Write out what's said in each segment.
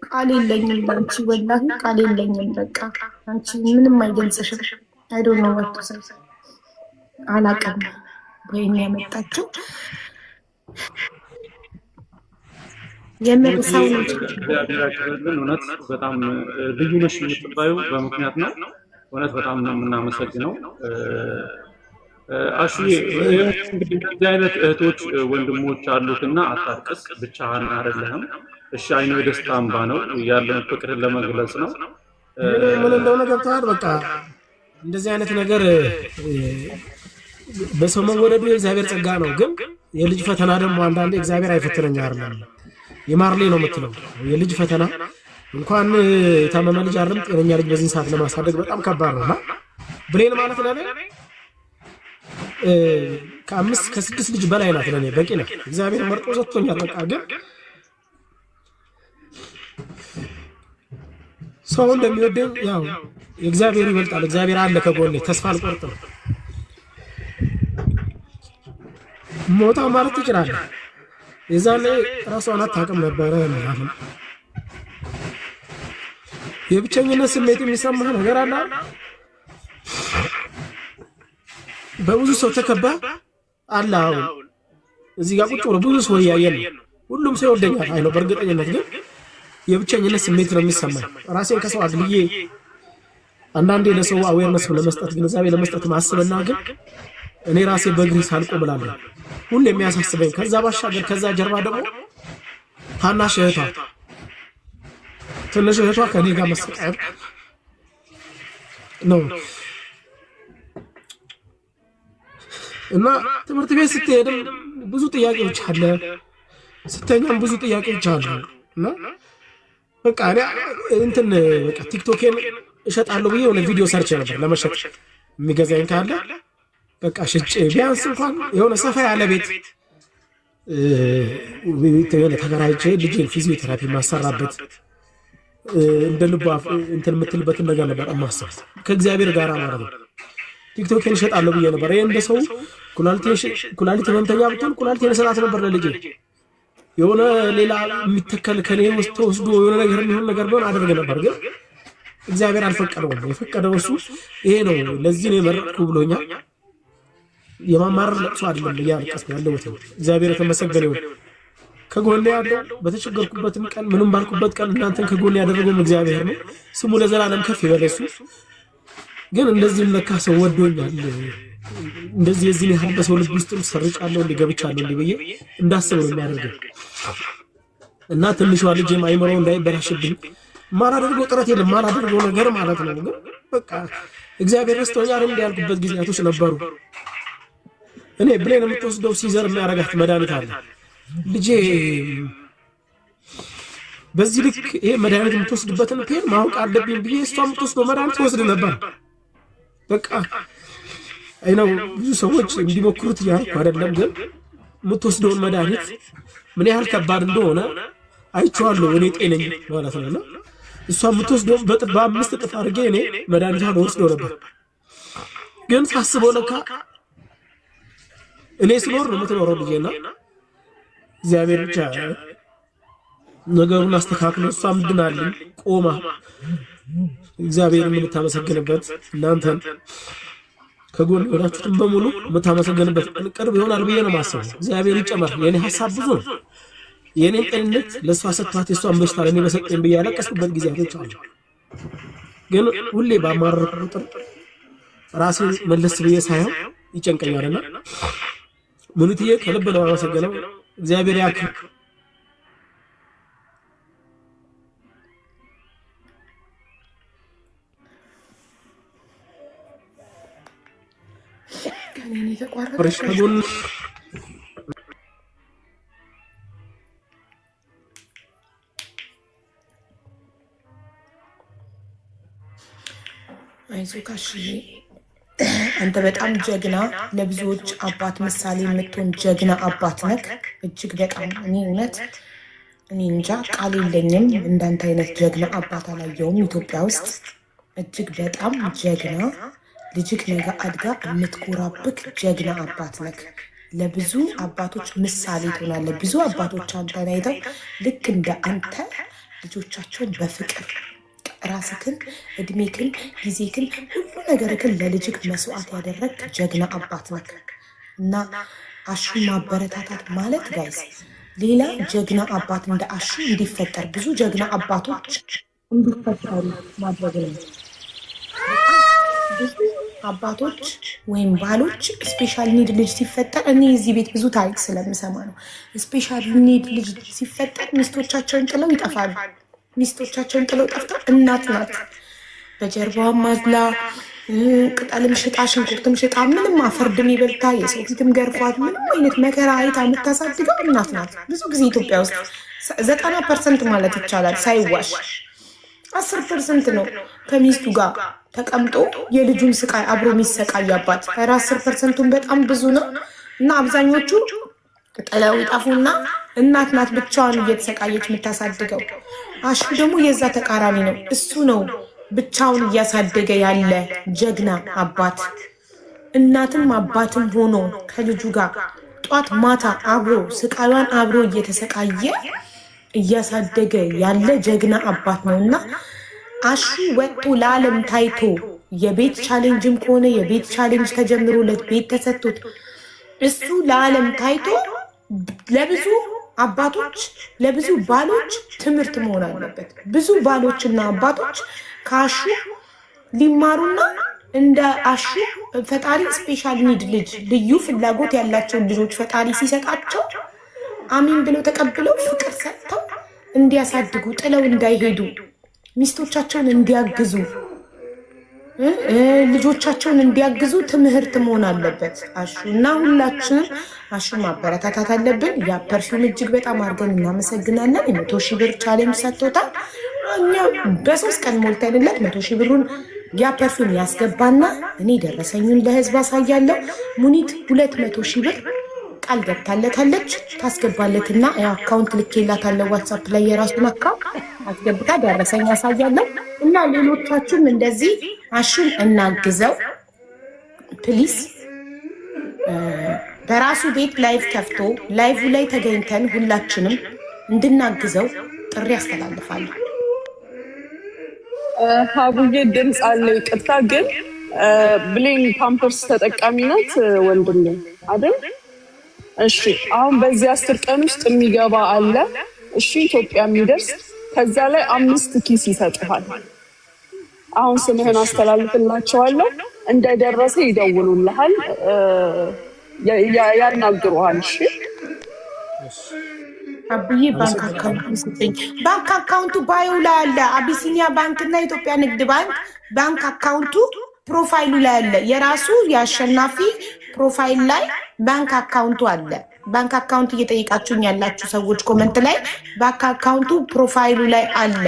ቃል የለኝም ለአንቺ፣ ወላሂ ቃል የለኝም። በቃ አንቺ ምንም አይገልጽሽም። I don't know what to say፣ አላቅም። ወይም ያመጣችው የምር ሰው ነው። እግዚአብሔር ያክብርልን። እውነት በጣም ልዩ ነሽ የምትባዩ በምክንያት ነው። እውነት በጣም ነው የምናመሰግነው። አሹዬ እንግዲህ እንደዚህ አይነት እህቶች ወንድሞች አሉትና አታልቅስ፣ ብቻህን አይደለህም። እሺ አይኖ የደስታ እንባ ነው ያለውን ፍቅርን ለመግለጽ ነው። ምን እንደሆነ ገብተዋል። በቃ እንደዚህ አይነት ነገር በሰው መወደዱ የእግዚአብሔር ጸጋ ነው። ግን የልጅ ፈተና ደግሞ አንዳንዴ እግዚአብሔር አይፈትነኝ አይደለም የማርሌ ነው የምትለው። የልጅ ፈተና እንኳን የታመመ ልጅ አይደለም ጤነኛ ልጅ በዚህን ሰዓት ለማሳደግ በጣም ከባድ ነው እና ብሌን ማለት ለኔ ከአምስት ከስድስት ልጅ በላይ ናት። ለኔ በቂ ነው። እግዚአብሔር መርጦ ሰጥቶኛል። በቃ ግን ሰው እንደሚወደኝ ያው እግዚአብሔር ይበልጣል። እግዚአብሔር አለ ከጎኔ፣ ተስፋ አልቆርጥም። ሞታ ማለት ትችላለህ። የዛኔ ራሷን አታውቅም ነበረ ምናምን የብቸኝነት ስሜት የሚሰማህ ነገር አለ። በብዙ ሰው ተከባ አለ። አሁን እዚህ ጋር ቁጭ ብሎ ብዙ ሰው እያየን ነው። ሁሉም ሰው ይወደኛል አይ ነው በእርግጠኝነት ግን የብቸኝነት ስሜት ነው የሚሰማኝ። ራሴን ከሰው አግልዬ አንዳንዴ ለሰው awareness ለመስጠት ግንዛቤ ለመስጠት ማስብና ግን እኔ ራሴ በእግሬ ሳልቆም እላለሁ። ሁሌ የሚያሳስበኝ ከዛ ባሻገር ከዛ ጀርባ ደግሞ ታናሽ እህቷ ትንሽ እህቷ ከኔ ጋር መሰቃየት ነው እና ትምህርት ቤት ስትሄድም ብዙ ጥያቄዎች አለ፣ ስተኛም ብዙ ጥያቄዎች አሉ እና በቃ እኔ እንትን በቃ ቲክቶኬን እሸጣለሁ ብዬ የሆነ ቪዲዮ ሰርቼ ነበር ለመሸጥ የሚገዛኝ ካለ በቃ ሽጬ ቢያንስ እንኳን የሆነ ሰፋ ያለ ቤት የሆነ ተከራይቼ ልጄን ፊዚዮቴራፒ ማሰራበት እንደ ልቧ እንትን የምትልበትን ነገር ነበር የማስበው ከእግዚአብሔር ጋር ማለት ነው። ቲክቶኬን እሸጣለሁ ብዬ ነበር። ይሄ እንደ ሰው ኩላሊት ህመምተኛ ብትሆን ኩላሊቴን እሰጣት ነበር ለልጄ። የሆነ ሌላ የሚተከል ከኔ ውስጥ ተወስዶ የሆነ ነገር የሚሆን ነገር ቢሆን አደርግ ነበር፣ ግን እግዚአብሔር አልፈቀደውም። የፈቀደው እሱ ይሄ ነው፣ ለዚህ ነው የመረጥኩ ብሎኛል። የማማረር ለቅሶ አይደለም እያለቀስኩ ያለሁት። እግዚአብሔር የተመሰገነ ይሁን። ከጎኔ ያለው በተቸገርኩበትም ቀን ምንም ባልኩበት ቀን እናንተን ከጎኔ ያደረገውም እግዚአብሔር ነው። ስሙ ለዘላለም ከፍ ይበል። እሱ ግን እንደዚህም ለካ ሰው ወዶኛል፣ እንደዚህ የዚህን ያህል በሰው ልብ ውስጥም ሰርጫለሁ እንዲ ገብቻለሁ እንዲ ብዬ እንዳስብ ነው የሚያደርገው እና ትንሿ ልጄም አይምሮ እንዳይበላሽብኝ ማላደርገው ጥረት የለም ማላደርገው ነገር ማለት ነው። ግን በቃ እግዚአብሔር ረስቶኛል እንዲ ያልኩበት ጊዜያቶች ነበሩ። እኔ ብሌን የምትወስደው seizure የሚያረጋት መድኃኒት አለ። ልጄ በዚህ ልክ ይሄ መድኃኒት የምትወስድበትን pain ማወቅ አለብኝ ብዬ እሷ የምትወስደው መድኃኒት ወስድ ነበር። በቃ አይ ነው ብዙ ሰዎች እንዲሞክሩት እያልኩ አይደለም፣ ግን የምትወስደውን መድኃኒት ምን ያህል ከባድ እንደሆነ አይቼዋለሁ። እኔ ጤነኝ ማለት ነው እና እሷ የምትወስደውን በአምስት እጥፍ አድርጌ እኔ መድኃኒቷን ወስደው ነበር። ግን ሳስበው ለካ እኔ ስኖር ነው የምትኖረው ልጄና እግዚአብሔር ብቻ ነገሩን አስተካክሎ እሷም ድናልኝ ቆማ እግዚአብሔርን የምታመሰግንበት እናንተን ከጎን የሆናችሁትን በሙሉ የምታመሰግንበት ቅርብ ይሆናል ብዬ ነው የማስበው። እግዚአብሔር ይጨመር። የኔ ሀሳብ ብዙ ነው። የኔን ጤንነት ለእሷ ሰጥቷት የእሷን በሽታ ለእኔ በሰጠኝ ብዬ ያለቀስኩበት ጊዜያቶች አሉ። ግን ሁሌ ባማረርኩ ቁጥር ራሴን መለስ ብዬ ሳይሆን ይጨንቀኛልና ምኑትዬ ከልብ ነው የማመሰግነው። እግዚአብሔር ያክብር። ከጎን አይዞህ ጋሽዬ፣ አንተ በጣም ጀግና፣ ለብዙዎች አባት ምሳሌ የምትሆን ጀግና አባት ነህ። እጅግ በጣም እኔ እውነት እኔ እንጃ ቃል የለኝም። እንዳንተ አይነት ጀግና አባት አላየውም ኢትዮጵያ ውስጥ። እጅግ በጣም ጀግና ልጅክ ነገ አድጋ የምትኮራብክ ጀግና አባት ነክ። ለብዙ አባቶች ምሳሌ ትሆናለህ። ብዙ አባቶች አንተን አይተው ልክ እንደ አንተ ልጆቻቸውን በፍቅር ራስክን፣ እድሜክን፣ ጊዜክን፣ ሁሉ ነገርክን ለልጅክ መስዋዕት ያደረግክ ጀግና አባት ነክ እና አሹን ማበረታታት ማለት guys ሌላ ጀግና አባት እንደ አሹ እንዲፈጠር፣ ብዙ ጀግና አባቶች እንዲፈጠሩ ማድረግ ነው። ብዙ አባቶች ወይም ባሎች special need ልጅ ሲፈጠር፣ እኔ እዚህ ቤት ብዙ ታሪክ ስለምሰማ ነው። Special need ልጅ ሲፈጠር ሚስቶቻቸውን ጥለው ይጠፋሉ። ሚስቶቻቸውን ጥለው ጠፍተው እናት ናት በጀርባዋም አዝላ፣ ቅጠልም ሽጣ፣ ሽንኩርትም ሽጣ፣ ምንም አፈር ድሜ በልታ፣ የሰው ፊትም ገርፏት፣ ምንም አይነት መከራ አይታ የምታሳድገው እናት ናት። ብዙ ጊዜ ኢትዮጵያ ውስጥ 90% ማለት ይቻላል ሳይዋሽ፣ 10% ነው ከሚስቱ ጋር ተቀምጦ የልጁን ስቃይ አብሮ የሚሰቃይ አባት። ኧረ 10% ኡን በጣም ብዙ ነው። እና አብዛኞቹ ጥለው ይጠፉና እናት ናት ብቻዋን እየተሰቃየች የምታሳድገው። አሹ ደግሞ የዛ ተቃራኒ ነው። እሱ ነው ብቻውን እያሳደገ ያለ ጀግና አባት። እናትም አባትም ሆኖ ከልጁ ጋር ጧት ማታ አብሮ ስቃዩን አብሮ እየተሰቃየ እያሳደገ ያለ ጀግና አባት ነው። እና አሹ ወጥቶ ለዓለም ታይቶ የቤት challenge ም ከሆነ የቤት challenge ተጀምሮለት ቤት ተሰጥቶት እሱ ለዓለም ታይቶ ለብዙ አባቶች፣ ለብዙ ባሎች ትምህርት መሆን አለበት። ብዙ ባሎችና አባቶች ከአሹ ሊማሩና እንደ አሹ ፈጣሪ special need ልጅ፣ ልዩ ፍላጎት ያላቸውን ልጆች ፈጣሪ ሲሰጣቸው አሚን ብለው ተቀብለው ፍቅር ሰጥተው እንዲያሳድጉ፣ ጥለው እንዳይሄዱ፣ ሚስቶቻቸውን እንዲያግዙ፣ ልጆቻቸውን እንዲያግዙ ትምህርት መሆን አለበት አሹ። እና ሁላችንም አሹ ማበረታታት አለብን። ያ ፐርፊውም እጅግ በጣም አድርገን እናመሰግናለን። የ100,000 ብር challenge ሰጥቶታል። እኛ በ3 ቀን ሞልተንለት 100,000 ብሩን ያ ፐርፊውም ያስገባና እኔ ደረሰኙን ለህዝብ አሳያለሁ። ሙኒት 200,000 ብር ቃል ገብታለታለች። ታስገባለትና account ልኬላታለሁ WhatsApp ላይ፣ የራሱን account አስገብታ ደረሰኝ ያሳያለሁ። እና ሌሎቻችሁም እንደዚህ አሹን እናግዘው please። በራሱ ቤት live ከፍቶ live ላይ ተገኝተን ሁላችንም እንድናግዘው ጥሪ አስተላልፋለሁ። ሀቡዬ ድምፅ አለ፣ ይቅርታ ግን ብሌን ፓምፐርስ ተጠቃሚ ናት ወንድሜ አይደል? እሺ አሁን በዚህ 10 ቀን ውስጥ የሚገባ አለ። እሺ ኢትዮጵያ የሚደርስ ከዛ ላይ አምስት ኪስ ይሰጡሃል። አሁን ስምህን አስተላልፍላቸዋለሁ። እንደደረሰ ይደውሉልሃል፣ ያናግሩሃል። እሺ። አብዬ ባንክ account ስጠኝ። ባንክ account ኡ bio ላይ አለ። አቢሲኒያ ባንክ እና ኢትዮጵያ ንግድ ባንክ ባንክ account ኡ profile ኡ ላይ አለ። የራሱ የአሸናፊ profile ላይ ባንክ account ኡ አለ። ባንክ account እየጠየቃችሁኝ ያላችሁ ሰዎች comment ላይ ባንክ account ኡ profile ኡ ላይ አለ።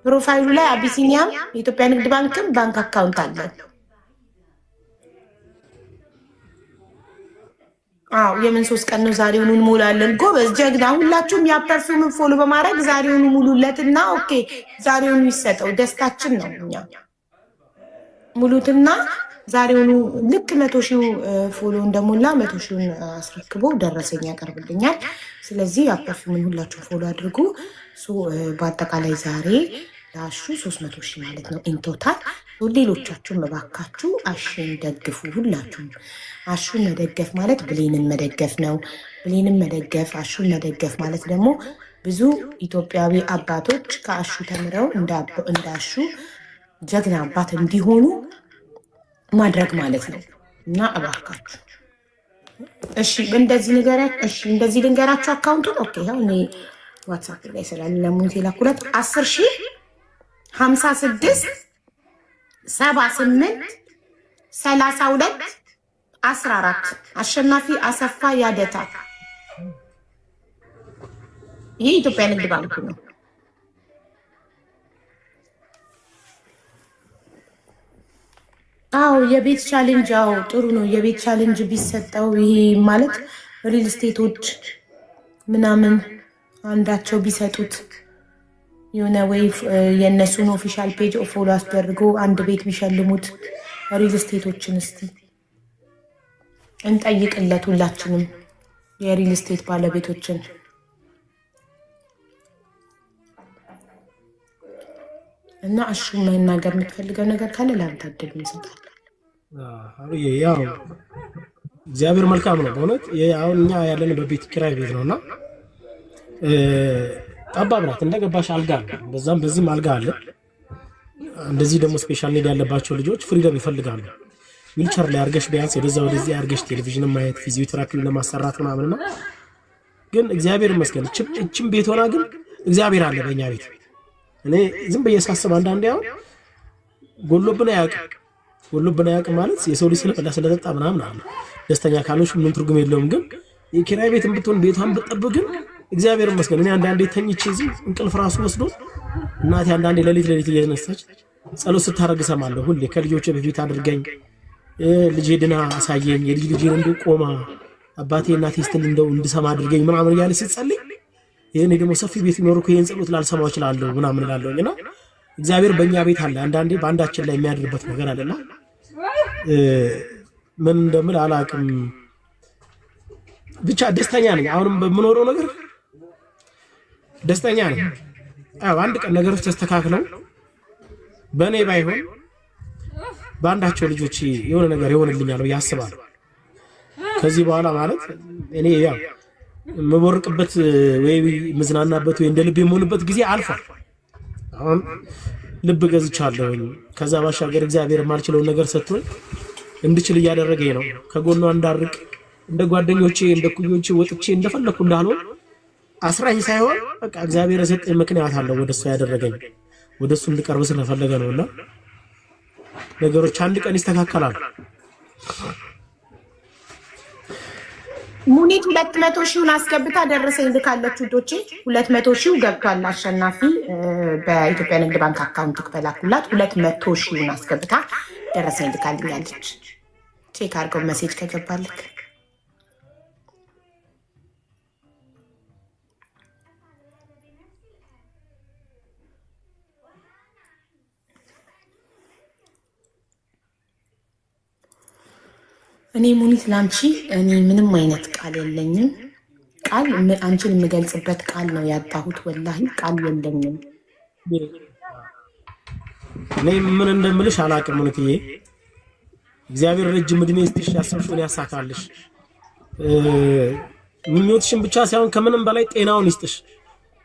Profile ኡ ላይ አቢሲኒያም የኢትዮጵያ ንግድ ባንክም ባንክ account አለ። አዎ የምን 3 ቀን ነው? ዛሬውኑ እንሞላለን። ጎበዝ ጀግና። ሁላችሁም የፐርፊውምን follow በማድረግ ዛሬውኑ ሙሉለትና okay ዛሬውኑ ይሰጠው። ደስታችን ነው። እኛ ሙሉትና ዛሬውኑ ልክ 100,000 follow እንደሞላ 100,000ውን አስረክቦ ደረሰኝ ያቀርብልኛል። ስለዚህ የፐርፊውምን ሁላችሁም follow አድርጉ። በአጠቃላይ ዛሬ ለአሹ 300,000 ማለት ነው in total። ሌሎቻችሁም እባካችሁ አሹን ደግፉ። ሁላችሁም አሹን መደገፍ ማለት ብሌንን መደገፍ ነው። ብሌንን መደገፍ፣ አሹን መደገፍ ማለት ደግሞ ብዙ ኢትዮጵያዊ አባቶች ከአሹ ተምረው እንደ አሹ ጀግና አባት እንዲሆኑ ማድረግ ማለት ነው። እና እባካችሁ እሺ፣ እንደዚህ ንገሪያችሁ። እሺ፣ እንደዚህ ልንገራችሁ account ኡን። Okay፣ ያው እኔ WhatsApp ላይ ስላለ ለሙኒት የላኩለት 10,056 78 32 14 አሸናፊ አሰፋ ያደታ። ይህ ኢትዮጵያ ንግድ ባንክ ነው። አዎ የቤት challenge፣ አዎ ጥሩ ነው። የቤት challenge ቢሰጠው ይሄ ማለት real estate ኦች ምናምን አንዳቸው ቢሰጡት የሆነ ወይ የእነሱን official page follow አስደርጎ አንድ ቤት ቢሸልሙት real estate ኦችን እስቲ እንጠይቅለት ሁላችንም የ real estate ባለቤቶችን። እና እሹ መናገር የምትፈልገው ነገር ካለ ለአንተ እድል እንሰጣለን። አብዬ ያው እግዚአብሔር መልካም ነው በእውነት። አሁን እኛ ያለንበት ቤት ኪራይ ቤት ነው እና ጠባብ ናት። እንደገባሽ አልጋ አለ፣ በዛም በዚህም አልጋ አለ። እንደዚህ ደግሞ special need ያለባቸው ልጆች freedom ይፈልጋሉ። ዊልቸር ላይ አርገሽ ቢያንስ ወደዛ ወደዚህ አርገሽ ቴሌቪዥን ማየት ፊዚዮቴራፒ ለማሰራት ምናምንና ግን እግዚአብሔር ይመስገን እችም ቤት ሆና ግን እግዚአብሔር አለ በእኛ ቤት። እኔ ዝም ብዬ ሳስብ አንዳንዴ አሁን ጎሎብን አያውቅም። ጎሎብን አያውቅም ማለት የሰው ልጅ ስለበላ ስለጠጣ ምናምን አለ ደስተኛ ካልሆንሽ ምንም ትርጉም የለውም። ግን የኪራይ ቤትን ብትሆን ቤቷን ብትጠብ ግን እግዚአብሔር ይመስገን እኔ አንዳንዴ ተኝቼ ዝም እንቅልፍ ራሱ ወስዶ እናቴ አንዳንዴ ሌሊት ሌሊት እየተነሳች ጸሎት ስታደርግ እሰማለሁ። ሁሌ ከልጆቼ በፊት አድርገኝ፣ ልጄ ድና አሳየኝ፣ የልጅ ልጄን እንደው ቆማ አባቴ እናቴ ስትል እንደው እንድሰማ አድርገኝ ምናምን እያለች ስትጸልይ ይሄኔ ደግሞ ሰፊ ቤት ቢኖር እኮ ይሄን ጸሎት ላልሰማው እችላለሁ ምናምን እላለሁኝ። እና እግዚአብሔር በእኛ ቤት አለ። አንዳንዴ በአንዳችን ላይ የሚያድርበት ነገር አለና ምን እንደምል አላውቅም። ብቻ ደስተኛ ነኝ። አሁንም በምኖረው ነገር ደስተኛ ነኝ። አዎ አንድ ቀን ነገሮች ተስተካክለው በእኔ ባይሆን በአንዳቸው ልጆች የሆነ ነገር ይሆንልኛል ብዬ አስባለሁ። ከዚህ በኋላ ማለት እኔ ያው የምቦርቅበት ወይ የምዝናናበት ወይ እንደ ልብ የምሆንበት ጊዜ አልፏል። አሁን ልብ ገዝቻለሁኝ። ከዛ ባሻገር እግዚአብሔር የማልችለውን ነገር ሰጥቶኝ እንድችል እያደረገኝ ነው። ከጎኗ እንዳርቅ እንደ ጓደኞቼ እንደ ኩዮቼ ወጥቼ እንደፈለኩ እንዳልሆን አስራኝ ሳይሆን በቃ እግዚአብሔር የሰጠኝ ምክንያት አለው ወደ እሱ ያደረገኝ ወደ እሱ እንድቀርብ ስለፈለገ ነውና ነገሮች አንድ ቀን ይስተካከላሉ። ሙኒት 200 ሺውን አስገብታ ደረሰኝ ልካለች። ውዶቼ 200 ሺው ገብቷል። አሸናፊ በኢትዮጵያ ንግድ ባንክ account በላኩላት 200 ሺውን አስገብታ ደረሰኝ ልካልኛለች። Check አድርገው message ከገባልክ። እኔ ሙኒት ላንቺ እኔ ምንም አይነት ቃል የለኝም። ቃል አንቺን የምገልጽበት ቃል ነው ያጣሁት። ወላሂ ቃል የለኝም። እኔ ምን እንደምልሽ አላውቅም። ሙኒትዬ እግዚአብሔር ረጅም እድሜ ይስጥሽ፣ ያሰብሽውን ያሳካልሽ። ምኞትሽን ብቻ ሳይሆን ከምንም በላይ ጤናውን ይስጥሽ።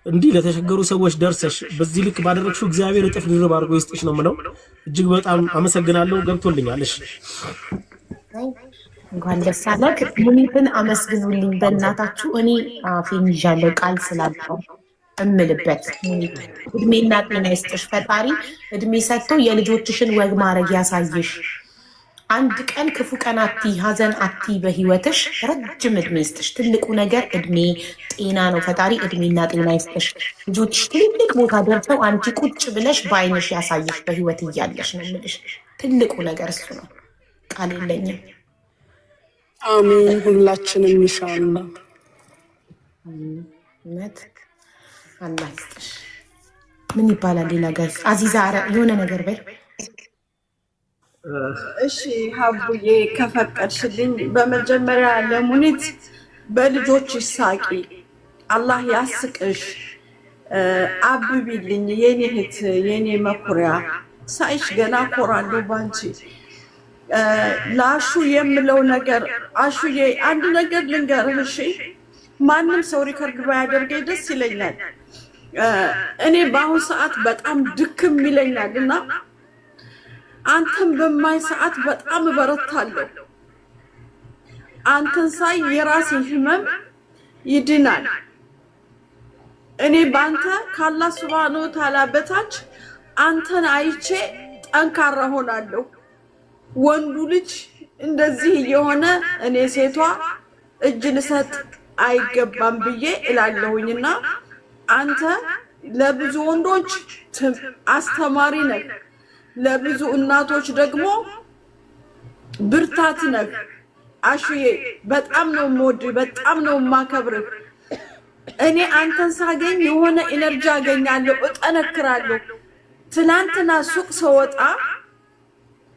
እንዲህ ለተቸገሩ ሰዎች ደርሰሽ በዚህ ልክ ባደረግሽው እግዚአብሔር እጥፍ ድርብ አድርጎ ይስጥሽ ነው የምለው። እጅግ በጣም አመሰግናለሁ። ገብቶልኛል። እሺ እንኳን ደስ አለህ። ሙኒትን አመስግኑልኝ በእናታችሁ። እኔ አፌን ይዣለሁ ቃል ስላለው እምልበት። ሙኒት እድሜና ጤና ይስጥሽ ፈጣሪ። እድሜ ሰጥቶ የልጆችሽን ወግ ማድረግ ያሳይሽ። አንድ ቀን ክፉ ቀን አቲ ሀዘን አቲ በህይወትሽ ረጅም እድሜ ይስጥሽ። ትልቁ ነገር እድሜ ጤና ነው። ፈጣሪ እድሜና ጤና ይስጥሽ። ልጆችሽ ትልቅ ቦታ ደርሰው አንቺ ቁጭ ብለሽ በአይንሽ ያሳይሽ በህይወት እያለሽ ነው የምልሽ። ትልቁ ነገር እሱ ነው። ቃል የለኝም። አሜን። ሁላችንም ኢንሻአላህ። እውነት አላህ ይስጥሽ። ምን ይባላል ሌላ guys? አዚዛ ኧረ የሆነ ነገር በይ። እሺ ሀቡዬ ከፈቀድሽልኝ፣ በመጀመሪያ ለሙኒት በልጆችሽ ሳቂ፣ አላህ ያስቅሽ፣ አብቢልኝ የኔ እህት የኔ መኩሪያ፣ ሳይሽ ገና ኮራለሁ ባንቺ። ለአሹ የምለው ነገር አሹዬ፣ አንድ ነገር ልንገርህ እሺ። ማንም ሰው record ባያደርገኝ ደስ ይለኛል። እኔ በአሁን ሰዓት በጣም ድክም ይለኛል እና አንተን በማይ ሰዓት በጣም እበረታለሁ። አንተን ሳይ የራሴ ህመም ይድናል። እኔ በአንተ ከአላህ ሱብሃነሁ ወተዓላ በታች አንተን አይቼ ጠንካራ ሆናለሁ። ወንዱ ልጅ እንደዚህ እየሆነ እኔ ሴቷ እጅ ልሰጥ አይገባም ብዬ እላለሁኝና አንተ ለብዙ ወንዶች አስተማሪ ነህ፣ ለብዙ እናቶች ደግሞ ብርታት ነህ። አሹዬ በጣም ነው የምወድህ፣ በጣም ነው የማከብርህ። እኔ አንተን ሳገኝ የሆነ energy አገኛለሁ፣ እጠነክራለሁ። ትናንትና ሱቅ ስወጣ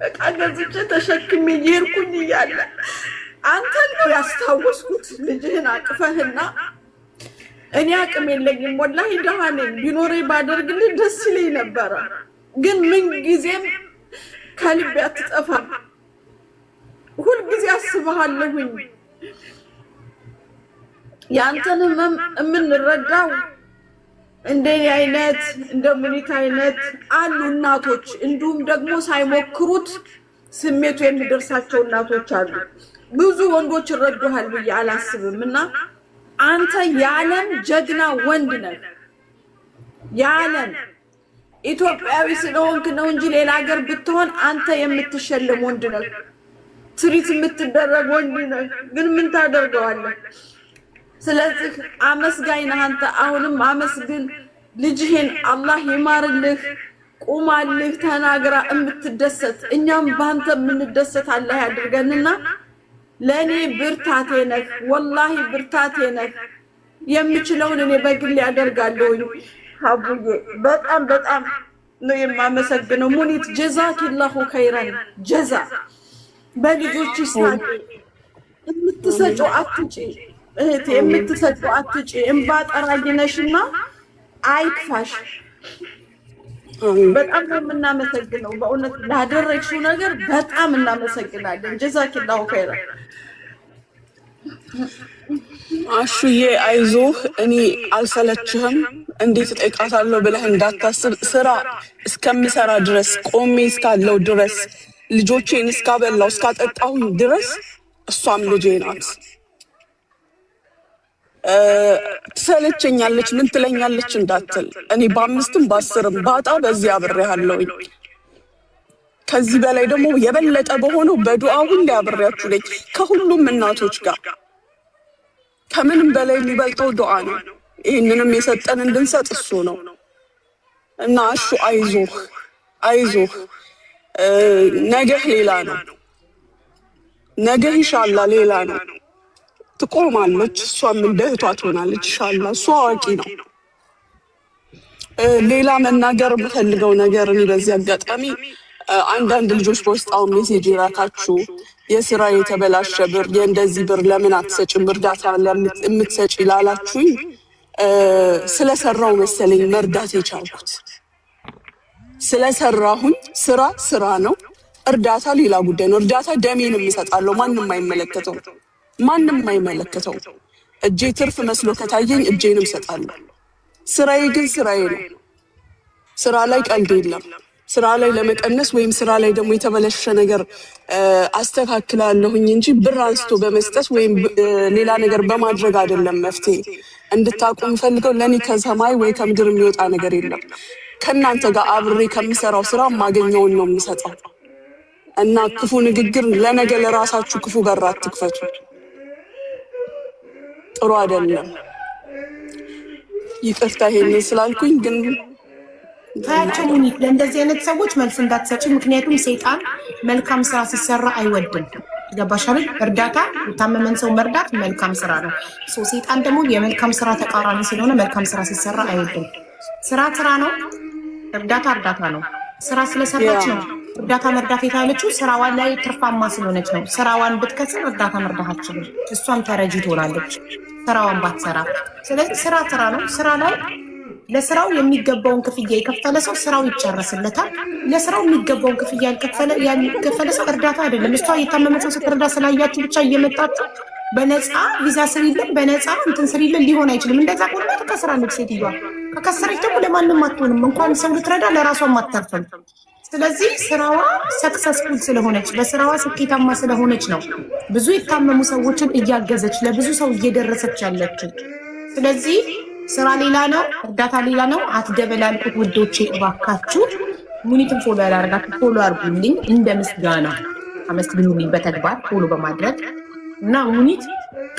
እቃ ገዝቼ ተሸክሜ እየሄድኩኝ እያለ አንተን ነው ያስታወስኩት። ልጅህን አቅፈህና እኔ አቅም የለኝም ወላሂ ደሃ ነኝ፣ ቢኖሬ ባደርግልህ ደስ ይለኝ ነበረ። ግን ምን ጊዜም ከልቤ አትጠፋም። ሁልጊዜ አስብሃለሁኝ። ያንተን ህመም የምንረዳው እንደኔ አይነት እንደ ሙኒት አይነት አሉ እናቶች፣ እንዲሁም ደግሞ ሳይሞክሩት ስሜቱ የሚደርሳቸው እናቶች አሉ። ብዙ ወንዶች ይረዱሃል ብዬ አላስብም። እና አንተ የዓለም ጀግና ወንድ ነህ። የዓለም ኢትዮጵያዊ ስለሆንክ ነው እንጂ ሌላ ሀገር ብትሆን አንተ የምትሸለም ወንድ ነህ። Treat የምትደረግ ወንድ ነህ። ግን ምን ታደርገዋለህ? ስለዚህ አመስጋኝ ነህ አንተ። አሁንም አመስግን። ልጅህን አላህ ይማርልህ። ቁማልህ ተናግራ የምትደሰት እኛም በአንተ የምንደሰት አላህ ያድርገንና ለእኔ ብርታቴ ነህ፣ ወላሂ ብርታቴ ነህ። የምችለውን እኔ በግሌ ያደርጋለሁኝ። ሀቡዬ በጣም በጣም ነው የማመሰግነው። ሙኒት ጀዛኪላሁ ኸይረን ጀዛ። በልጆችሽ ሳቂ፣ የምትሰጪው አትጪ እህቴ፣ የምትሰጪው አትጪ። እምባ ጠራጊ ነሽና አይክፋሽ። በጣም ነው የምናመሰግነው። በእውነት ላደረግሽው ነገር በጣም እናመሰግናለን። ጀዛኪላሁ ኸይረን። አሹዬ አይዞህ፣ እኔ አልሰለችህም። እንዴት እጠይቃታለሁ ብለህ እንዳታስብ። ስራ እስከምሰራ ድረስ፣ ቆሜ እስካለው ድረስ፣ ልጆቼን እስካበላው እስካጠጣሁኝ ድረስ እሷም ልጄ ናት። ትሰለቸኛለች፣ ምን ትለኛለች እንዳትል፣ እኔ በ5ም በ10ም ባጣ በዚህ አብሬሃለሁኝ። ከዚህ በላይ ደግሞ የበለጠ በሆነው በዱዓ ሁሌ አብሬያችሁ ነኝ ከሁሉም እናቶች ጋር። ከምንም በላይ የሚበልጠው ዱዓ ነው። ይህንንም የሰጠን እንድንሰጥ እሱ ነው እና አሹ አይዞህ አይዞህ፣ ነገህ ሌላ ነው። ነገህ ኢንሻአላህ ሌላ ነው። ትቆማለች፣ እሷም እንደ እህቷ ትሆናለች ኢንሻአላህ። እሱ አዋቂ ነው። ሌላ መናገር የምፈልገው ነገር እኔ በዚህ አጋጣሚ አንዳንድ ልጆች በውስጥ አሁን message የላካችሁ የስራ የተበላሸ ብር የእንደዚህ ብር ለምን አትሰጭም እርዳታ የምትሰጪ ላላችሁኝ፣ ስለሰራው መሰለኝ መርዳት የቻልኩት። ስለሰራሁኝ ስራ ስራ ነው። እርዳታ ሌላ ጉዳይ ነው። እርዳታ ደሜንም እሰጣለሁ። ማንም አይመለከተው፣ ማንም አይመለከተው። እጄ ትርፍ መስሎ ከታየኝ እጄንም እሰጣለሁ። ስራዬ ግን ስራዬ ነው። ስራ ላይ ቀልድ የለም። ስራ ላይ ለመቀነስ ወይም ስራ ላይ ደግሞ የተበላሸ ነገር አስተካክላለሁኝ እንጂ ብር አንስቶ በመስጠት ወይም ሌላ ነገር በማድረግ አይደለም መፍትሄ። እንድታውቁ የምፈልገው ለእኔ ከሰማይ ወይ ከምድር የሚወጣ ነገር የለም። ከእናንተ ጋር አብሬ ከምሰራው ስራ የማገኘውን ነው የምሰጠው። እና ክፉ ንግግር ለነገ ለራሳችሁ ክፉ በር አትክፈቱ። ጥሩ አይደለም። ይቅርታ ይሄንን ስላልኩኝ ግን ታያቸው ሙኒት፣ ለእንደዚህ አይነት ሰዎች መልስ እንዳትሰጪ። ምክንያቱም ሰይጣን መልካም ስራ ሲሰራ አይወድም። ገባሽ አይደል? እርዳታ፣ የታመመን ሰው መርዳት መልካም ስራ ነው። So ሰይጣን ደግሞ የመልካም ስራ ተቃራኒ ስለሆነ መልካም ስራ ሲሰራ አይወድም። ስራ ስራ ነው፣ እርዳታ እርዳታ ነው። ስራ ስለሰራች ነው እርዳታ መርዳት የቻለችው። ስራዋ ላይ ትርፋማ ስለሆነች ነው። ስራዋን ብትከስር እርዳታ መርዳት አትችልም። እሷም ተረጂ ትሆናለች ስራዋን ባትሰራ። ስለዚህ ስራ ስራ ነው። ስራ ላይ ለስራው የሚገባውን ክፍያ የከፈለ ሰው ስራው ይጨረስለታል። ለስራው የሚገባውን ክፍያ ያልከፈለ ሰው እርዳታ አይደለም። እሷ የታመመ ሰው ስትረዳ ስላያችሁ ብቻ እየመጣችሁ በነፃ ቪዛ ስሪልን፣ በነፃ እንትን ስሪልን ሊሆን አይችልም። እንደዛ ከሆነ ትከስራለች ሴትዮዋ። ከከሰረች ደግሞ ለማንም አትሆንም። እንኳን ሰው ልትረዳ ለራሷም አትተርፍም። ስለዚህ ስራዋ successful ስለሆነች፣ በስራዋ ስኬታማ ስለሆነች ነው ብዙ የታመሙ ሰዎችን እያገዘች ለብዙ ሰው እየደረሰች ያለችው። ስለዚህ ስራ ሌላ ነው፣ እርዳታ ሌላ ነው። አትደበላልቁት ውዶቼ፣ እባካችሁ። ሙኒትን follow ያላደረጋችሁ follow አድርጉልኝ፣ እንደ ምስጋና አመስግኑልኝ በተግባር follow በማድረግ። እና ሙኒት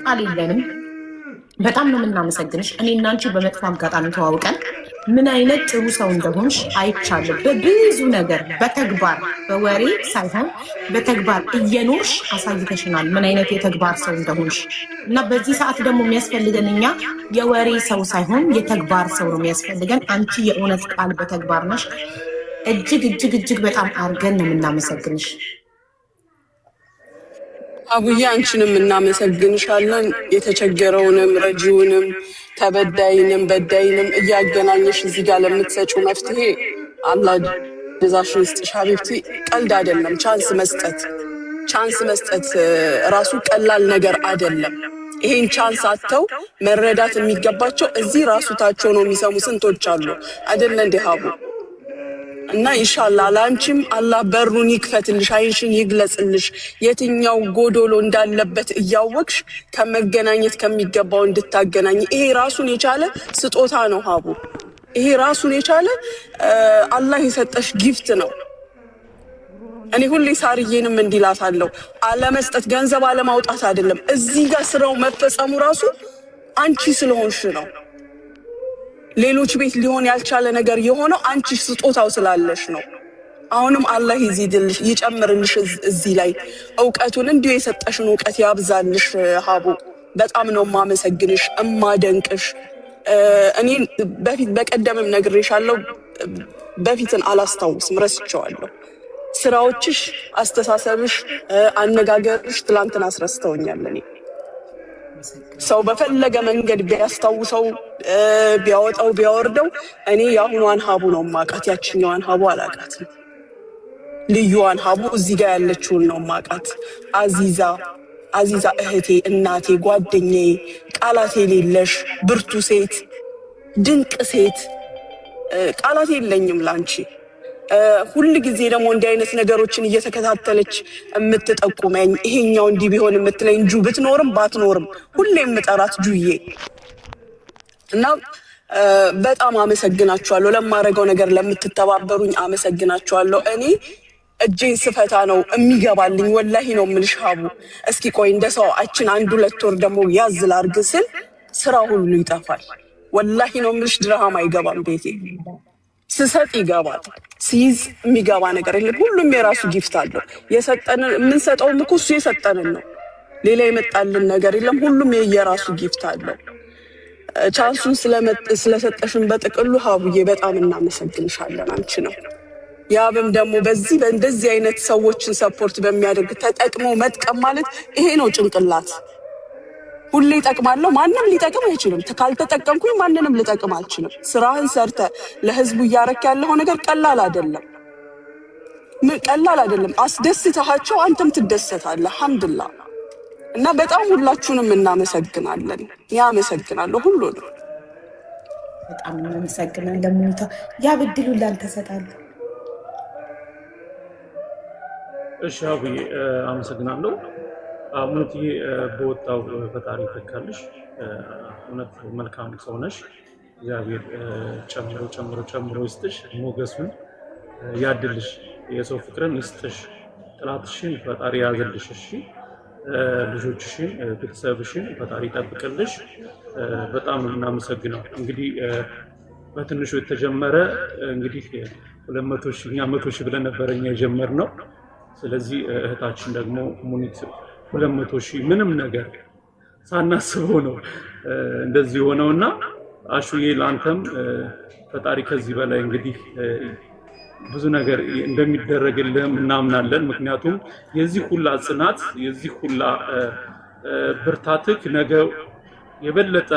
ቃል የለንም። በጣም ነው የምናመሰግንሽ። እኔ እና አንቺ በመጥፎ አጋጣሚ ተዋውቀን ምን አይነት ጥሩ ሰው እንደሆንሽ አይቻለሁ። በብዙ ነገር በተግባር፣ በወሬ ሳይሆን በተግባር እየኖርሽ አሳይተሽናል ምን አይነት የተግባር ሰው እንደሆንሽ። እና በዚህ ሰዓት ደግሞ የሚያስፈልገን እኛ የወሬ ሰው ሳይሆን የተግባር ሰው ነው የሚያስፈልገን። አንቺ የእውነት ቃል በተግባር ነሽ። እጅግ እጅግ እጅግ በጣም አድርገን ነው የምናመሰግንሽ። አቡዬ አንቺንም እናመሰግንሻለን። የተቸገረውንም ረጂውንም ተበዳይንም በዳይንም እያገናኘሽ እዚህ ጋር ለምትሰጪው መፍትሄ አላህ ጀዛሽን ይስጥሽ ሀቢብቲ። ቀልድ አይደለም chance መስጠት፣ chance መስጠት ራሱ ቀላል ነገር አይደለም። ይሄን chance አጥተው መረዳት የሚገባቸው እዚህ ራሱ ታቸው ነው የሚሰሙ ስንቶች አሉ አይደለ እንዴ ሀቡ? እና ኢንሻአላህ ለአንቺም አላህ በሩን ይክፈትልሽ፣ አይንሽን ይግለጽልሽ። የትኛው ጎዶሎ እንዳለበት እያወቅሽ ከመገናኘት ከሚገባው እንድታገናኝ። ይሄ ራሱን የቻለ ስጦታ ነው ሀቡ። ይሄ ራሱን የቻለ አላህ የሰጠሽ gift ነው። እኔ ሁሌ ሳርዬንም እንዲላታለሁ፣ አለመስጠት ገንዘብ አለማውጣት አይደለም። እዚህ ጋር ስራው መፈጸሙ ራሱ አንቺ ስለሆንሽ ነው። ሌሎች ቤት ሊሆን ያልቻለ ነገር የሆነው አንቺ ስጦታው ስላለሽ ነው። አሁንም አላህ ይዚድልሽ፣ ይጨምርልሽ። እዚህ ላይ እውቀቱን እንዲሁ የሰጠሽን እውቀት ያብዛልሽ። ሀቡ በጣም ነው የማመሰግንሽ እማደንቅሽ። እኔ በፊት በቀደምም ነግሬሻለሁ፣ በፊትን አላስታውስም፣ ረስቼዋለሁ። ስራዎችሽ፣ አስተሳሰብሽ፣ አነጋገርሽ ትላንትን አስረስተውኛል። እኔ ሰው በፈለገ መንገድ ቢያስታውሰው ቢያወጣው ቢያወርደው እኔ የአሁኗን ሀቡ ነው ማቃት፣ ያችኛዋን ሀቡ አላቃትም። ልዩዋን ሀቡ እዚህ ጋር ያለችውን ነው ማቃት። አዚዛ አዚዛ እህቴ፣ እናቴ፣ ጓደኛዬ፣ ቃላት የሌለሽ ብርቱ ሴት፣ ድንቅ ሴት፣ ቃላት የለኝም ላንቺ። ሁል ጊዜ ደግሞ እንዲህ አይነት ነገሮችን እየተከታተለች የምትጠቁመኝ፣ ይሄኛው እንዲህ ቢሆን የምትለኝ ጁ ብትኖርም ባትኖርም ሁሌ የምጠራት ጁዬ እና በጣም አመሰግናችኋለሁ። ለማደርገው ነገር ለምትተባበሩኝ አመሰግናችኋለሁ። እኔ እጄን ስፈታ ነው የሚገባልኝ። ወላሂ ነው የምልሽ ሀቡ። እስኪ ቆይ እንደ ሰው አችን አንድ ሁለት ወር ደግሞ ያዝ ላርግ ስል ስራ ሁሉ ይጠፋል። ወላሂ ነው የምልሽ ድርሃም አይገባም ቤቴ። ስሰጥ ይገባል፣ ሲይዝ የሚገባ ነገር የለም። ሁሉም የራሱ gift አለው። የሰጠንን የምንሰጠውም እኮ እሱ የሰጠንን ነው። ሌላ የመጣልን ነገር የለም። ሁሉም የየራሱ gift አለው። Chance ኡን ስለሰጠሽን በጥቅሉ ሀቡዬ በጣም እናመሰግንሻለን። አንቺ ነው ያብም ደግሞ በዚህ በእንደዚህ አይነት ሰዎችን support በሚያደርግ ተጠቅሞ መጥቀም ማለት ይሄ ነው ጭንቅላት። ሁሌ ይጠቅማለሁ፣ ማንም ሊጠቅም አይችልም። ካልተጠቀምኩኝ ማንንም ልጠቅም አልችልም። ስራህን ሰርተ ለህዝቡ እያረክ ያለው ነገር ቀላል አይደለም፣ ቀላል አይደለም። አስደስተሃቸው አንተም ትደሰታለህ። አልሐምዱሊላህ። እና በጣም ሁላችሁንም እናመሰግናለን። ያመሰግናለሁ ሁሉንም። በጣም እናመሰግናለን ሙኒታ። ያ ብድሉ ላንተ እሰጣለሁ። እሺ አቡዬ አመሰግናለሁ። ሙኒትዬ በወጣው ፈጣሪ ይተካልሽ። እውነት መልካም ሰው ነሽ። እግዚአብሔር ጨምሮ ጨምሮ ጨምሮ ይስጥሽ፣ ሞገሱን ያድልሽ፣ የሰው ፍቅርን ይስጥሽ፣ ጥላትሽን ፈጣሪ ያዝልሽ። እሺ ልጆችሽን፣ ቤተሰብሽን ፈጣሪ ይጠብቅልሽ። በጣም ነው የምናመሰግነው። እንግዲህ በትንሹ የተጀመረ እንግዲህ 200,000፣ እኛ 100,000 ብለን ነበረ እኛ የጀመርነው። ስለዚህ እህታችን ደግሞ ሙኒት 200,000 ምንም ነገር ሳናስበው ነው እንደዚህ የሆነውና አሹዬ ለአንተም ፈጣሪ ከዚህ በላይ እንግዲህ ብዙ ነገር እንደሚደረግልህም እናምናለን። ምክንያቱም የዚህ ሁላ ጽናት፣ የዚህ ሁላ ብርታትክ ነገ የበለጠ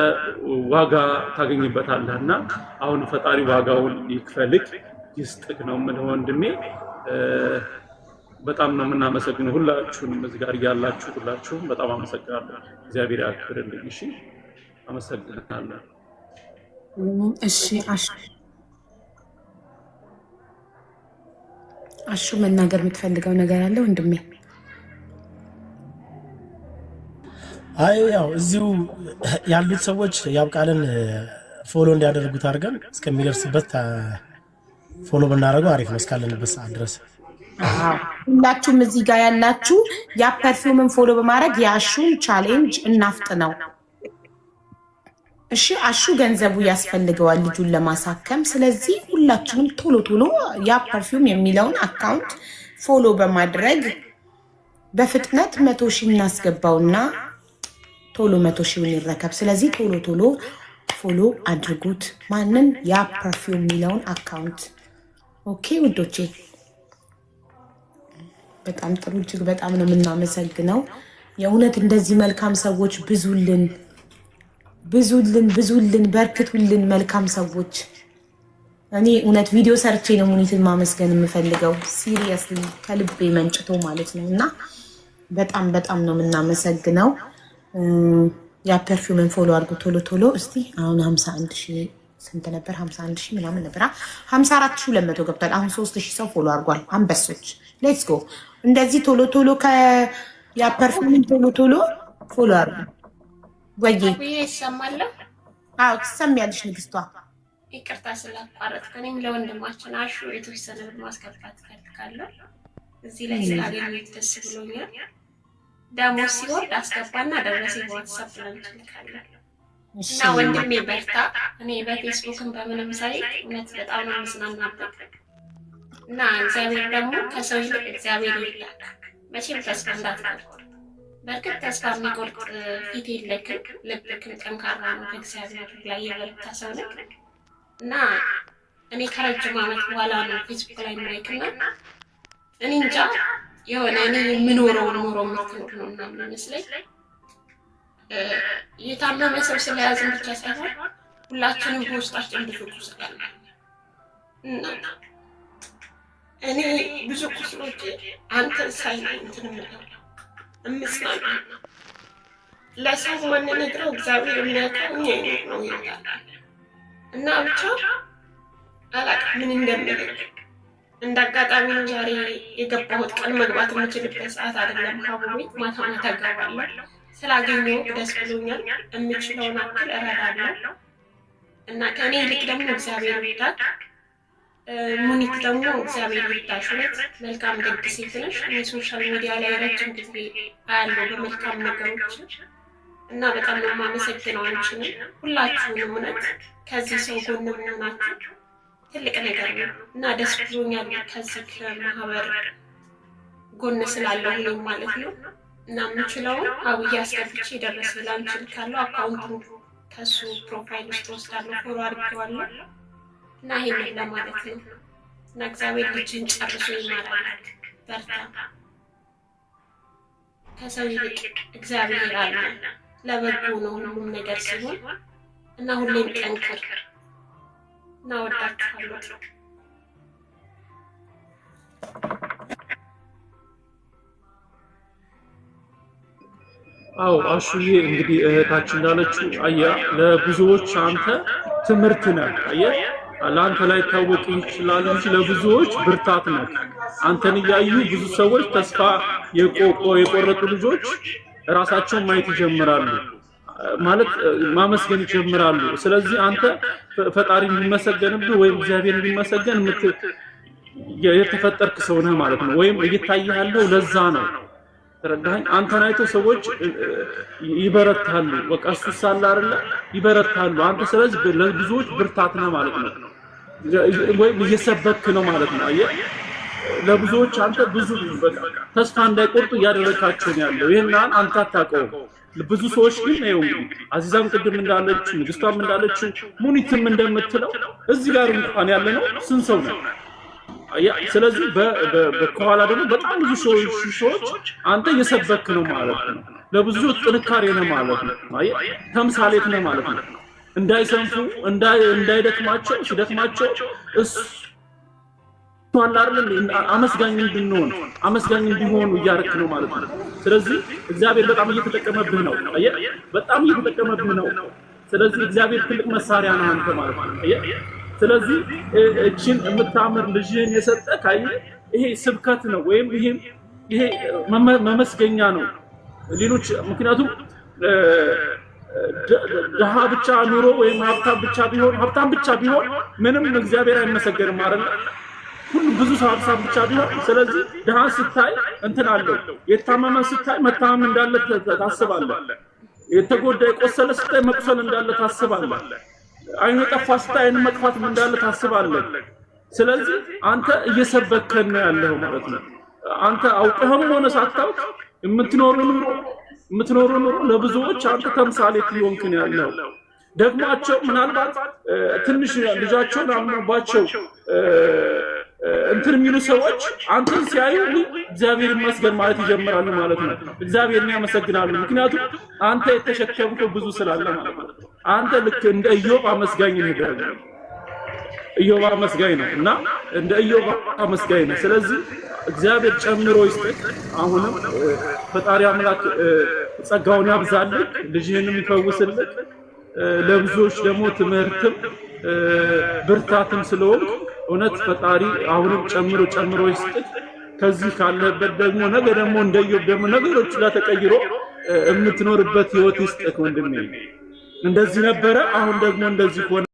ዋጋ ታገኝበታለህ እና አሁን ፈጣሪ ዋጋውን ይክፈልክ ይስጥክ ነው የምልህ ወንድሜ። በጣም ነው የምናመሰግነው ሁላችሁንም እዚህ ጋር ያላችሁ ሁላችሁም በጣም አመሰግናለሁ። እግዚአብሔር ያክብርልኝ። እሺ አመሰግናለሁ። እሺ አሹ መናገር የምትፈልገው ነገር አለ ወንድሜ? አይ ያው እዚሁ ያሉት ሰዎች ያብቃልን follow እንዲያደርጉት አድርገን እስከሚደርስበት follow ብናደርገው አሪፍ ነው፣ እስካለንበት ሰዓት ድረስ። ሁላችሁም እዚህ ጋር ያላችሁ ያ perfume ን follow በማድረግ የአሹን challenge እናፍጥነው። እሺ አሹ ገንዘቡ ያስፈልገዋል ልጁን ለማሳከም። ስለዚህ ሁላችሁም ቶሎ ቶሎ ያ perfume የሚለውን account follow በማድረግ በፍጥነት 100,000 እናስገባውና ቶሎ 100,000ውን ይረከብ። ስለዚህ ቶሎ ቶሎ follow አድርጉት። ማንን? ያ perfume የሚለውን account። Okay ውዶቼ፣ በጣም ጥሩ። እጅግ በጣም ነው የምናመሰግነው። የእውነት እንደዚህ መልካም ሰዎች ብዙልን፣ ብዙልን፣ ብዙልን፣ በርክቱልን መልካም ሰዎች። እኔ እውነት ቪዲዮ ሰርቼ ነው ሙኒትን ማመስገን የምፈልገው፣ seriously ከልቤ መንጭቶ ማለት ነው። እና በጣም በጣም ነው የምናመሰግነው። ያ perfume ን follow አድርጉ ቶሎ ቶሎ። እስቲ አሁን 51,000 ስንት ነበር? 51,000 ምናምን ነበር። 54,200 ገብቷል። አሁን 3,000 ሰው follow አድርጓል። አንበሶች let's go። እንደዚህ ቶሎ ቶሎ ያ perfume ን ቶሎ ቶሎ follow አድርጉ። ወዬ ይሰማለሁ? አዎ ትሰሚያለሽ ንግስቷ። ይቅርታ ስላቋረጥኩ። እኔም ለወንድማችን አሹ የተወሰነ ብር ማስገባት እፈልጋለሁ። እዚህ ላይ ስላገኘሁት ደስ ብሎኛል። ደሞዝ ሲወርድ አስገባና ደረሰኝ በዋትሳፕ ልካለሁ። እና ወንድሜ በርታ። እኔ በፌስቡክም በምንም ሳይ እውነት በጣም ነው የምጽናናበት። እና እግዚአብሔር ደግሞ ከሰው ይልቅ እግዚአብሔር ይርዳክ። መቼም ተስፋ እንዳትቆርጥ። በእርግጥ ተስፋ የሚቆርጥ ፊት የለክም፣ ልብክም ጠንካራ ነው። በእግዚአብሔር ላይ የበረታ ሰው ነህ። እና እኔ ከረጅም ዓመት በኋላ ነው ፌስቡክ ላይ ማይክና እኔ እንጃ የሆነ እኔ የምኖረው ኑሮ የምትኖር ነው እና የሚመስለኝ የታመመ ሰው ስለያዝን ብቻ ሳይሆን ሁላችንም በውስጣችን ብዙ ቁስል አለ። እና እኔ ብዙ ቁስሎች አንተን ሳይ ነው እንትን የምለው እምጽናናው። ለሰው ማንነግረው እግዚአብሔር የሚያውቀው እኛ የኖርነው ህይወት አለ። እና ብቻ አላውቅም ምን እንደምልህ። እንደ አጋጣሚ ነው ዛሬ የገባሁት። ቀን መግባት የምችልበት ሰዓት አይደለም። ሀቡ ቤት ማታ ማታ እገባለሁ። ስላገኘሁ ደስ ብሎኛል። የምችለውን አክል እረዳለሁ። እና ከእኔ ይልቅ ደግሞ እግዚአብሔር ይርዳክ። ሙኒት ደግሞ እግዚአብሔር ይርዳሽ። እውነት መልካም ደግ ሴት ነሽ። እኔ social media ላይ ረጅም ጊዜ አያለሁ በመልካም ነገሮች እና በጣም ነው የማመሰግነው አንቺንም ሁላችሁንም። እውነት ከዚህ ሰው ጎን መሆናችሁ ትልቅ ነገር ነው እና ደስ ብሎኛል ከዚህ ከማህበር ጎን ስላለሁ እኔም ማለት ነው። እና የምችለውን አብዬ አስገብቼ የደረሰ ላንቺ ልካለሁ። account ኡን ከሱ profile ውስጥ ወስዳለሁ፣ follow አድርጌዋለሁ። እና ይሄንን ለማለት ነው። እና እግዚአብሔር ልጅን ጨርሶ ይማራል። በርታ። ከሰው ይልቅ እግዚአብሔር አለ። ለበጎ ነው ሁሉም ነገር ሲሆን እና ሁሌም ጠንክር። እና ወዳችኋለሁ። አዎ አሹዬ፣ እንግዲህ እህታችን እንዳለችው አያ ለብዙዎች አንተ ትምህርት ነህ። አየህ፣ ለአንተ ላይታወቅ ይችላል እንጂ ለብዙዎች ብርታት ነህ። አንተን እያዩ ብዙ ሰዎች ተስፋ የቆረጡ ልጆች ራሳቸውን ማየት ይጀምራሉ፣ ማለት ማመስገን ይጀምራሉ። ስለዚህ አንተ ፈጣሪ እንዲመሰገንብህ ወይም እግዚአብሔር እንዲመሰገን የተፈጠርክ ሰው ነህ ማለት ነው። ወይም እየታየህ ያለው ለዛ ነው። ተረዳኸኝ? አንተን አይተው ሰዎች ይበረታሉ። በቃ እሱ ሳለ አይደለ ይበረታሉ። አንተ ስለዚህ ለብዙዎች ብርታት ነህ ማለት ነው። ወይም እየሰበክ ነው ማለት ነው። አየህ፣ ለብዙዎች አንተ ብዙ በቃ ተስፋ እንዳይቆርጡ እያደረካቸው ነው ያለው። ይሄን አንተ አታውቀውም። ብዙ ሰዎች ግን ይኸው እንግዲህ አዚዛም ቅድም እንዳለችው፣ ንግስቷም እንዳለችው፣ ሙኒትም እንደምትለው እዚህ ጋር እንኳን ያለ ነው ስንት ሰው ነው? ስለዚህ ከኋላ ደግሞ በጣም ብዙ ሰዎች አንተ እየሰበክ ነው ማለት ነው። ለብዙ ጥንካሬ ነው ማለት ነው። አየህ፣ ተምሳሌት ነው ማለት ነው። እንዳይሰንፉ፣ እንዳይደክማቸው፣ ሲደክማቸው እሱ አለ አይደል አመስጋኝ እንድንሆን አመስጋኝ እንዲሆኑ እያደረክ ነው ማለት ነው። ስለዚህ እግዚአብሔር በጣም እየተጠቀመብህ ነው። አየህ፣ በጣም እየተጠቀመብህ ነው። ስለዚህ እግዚአብሔር ትልቅ መሳሪያ ነው አንተ ማለት ነው። አየህ፣ ስለዚህ እችን የምታምር ልጅህን የሰጠህ አየህ፣ ይሄ ስብከት ነው ወይም ይሄ መመስገኛ ነው። ሌሎች ምክንያቱም ድሃ ብቻ ኑሮ ወይም ሀብታም ብቻ ቢሆን ሀብታም ብቻ ቢሆን ምንም እግዚአብሔር አይመሰገንም አይደል? ሁሉም ብዙ ሰው ሀብታም ብቻ ቢሆን፣ ስለዚህ ድሃ ስታይ እንትን አለው፣ የታመመ ስታይ መታመም እንዳለ ታስባለህ። የተጎዳ የቆሰለ ስታይ መቁሰል እንዳለ ታስባለህ። አይኑ የጠፋ ስታይ አይኑ መጥፋትም እንዳለ ታስባለህ። ስለዚህ አንተ እየሰበከን ነው ያለው ማለት ነው። አንተ አውቀህም ሆነ ሳታውቅ የምትኖረው ኑሮ ለብዙዎች አንተ ተምሳሌት ሊሆንክ ነው ያለው። ደግሟቸው ምናልባት ትንሽ ልጃቸውን አምኖባቸው እንትን የሚሉ ሰዎች አንተን ሲያዩ እግዚአብሔር ይመስገን ማለት ይጀምራሉ ማለት ነው። እግዚአብሔርን ያመሰግናሉ። ምክንያቱም አንተ የተሸከምከው ብዙ ስላለ ማለት ነው። አንተ ልክ እንደ ኢዮብ አመስጋኝ ነህ ደግሞ። ኢዮብ አመስጋኝ ነው እና እንደ ኢዮብ አመስጋኝ ነው። ስለዚህ እግዚአብሔር ጨምሮ ይስጥህ። አሁንም ፈጣሪ አምላክ ጸጋውን ያብዛልህ፣ ልጅህንም ይፈውስልህ። ለብዙዎች ደግሞ ትምህርትም ብርታትም ስለሆንክ እውነት ፈጣሪ አሁንም ጨምሮ ጨምሮ ይስጥህ። ከዚህ ካለህበት ደግሞ ነገ ደግሞ እንደ ኢዮብ ደግሞ ነገሮች ላይ ተቀይሮ የምትኖርበት ህይወት ይስጥህ ወንድሜ። እንደዚህ ነበረ፣ አሁን ደግሞ እንደዚህ ሆነ።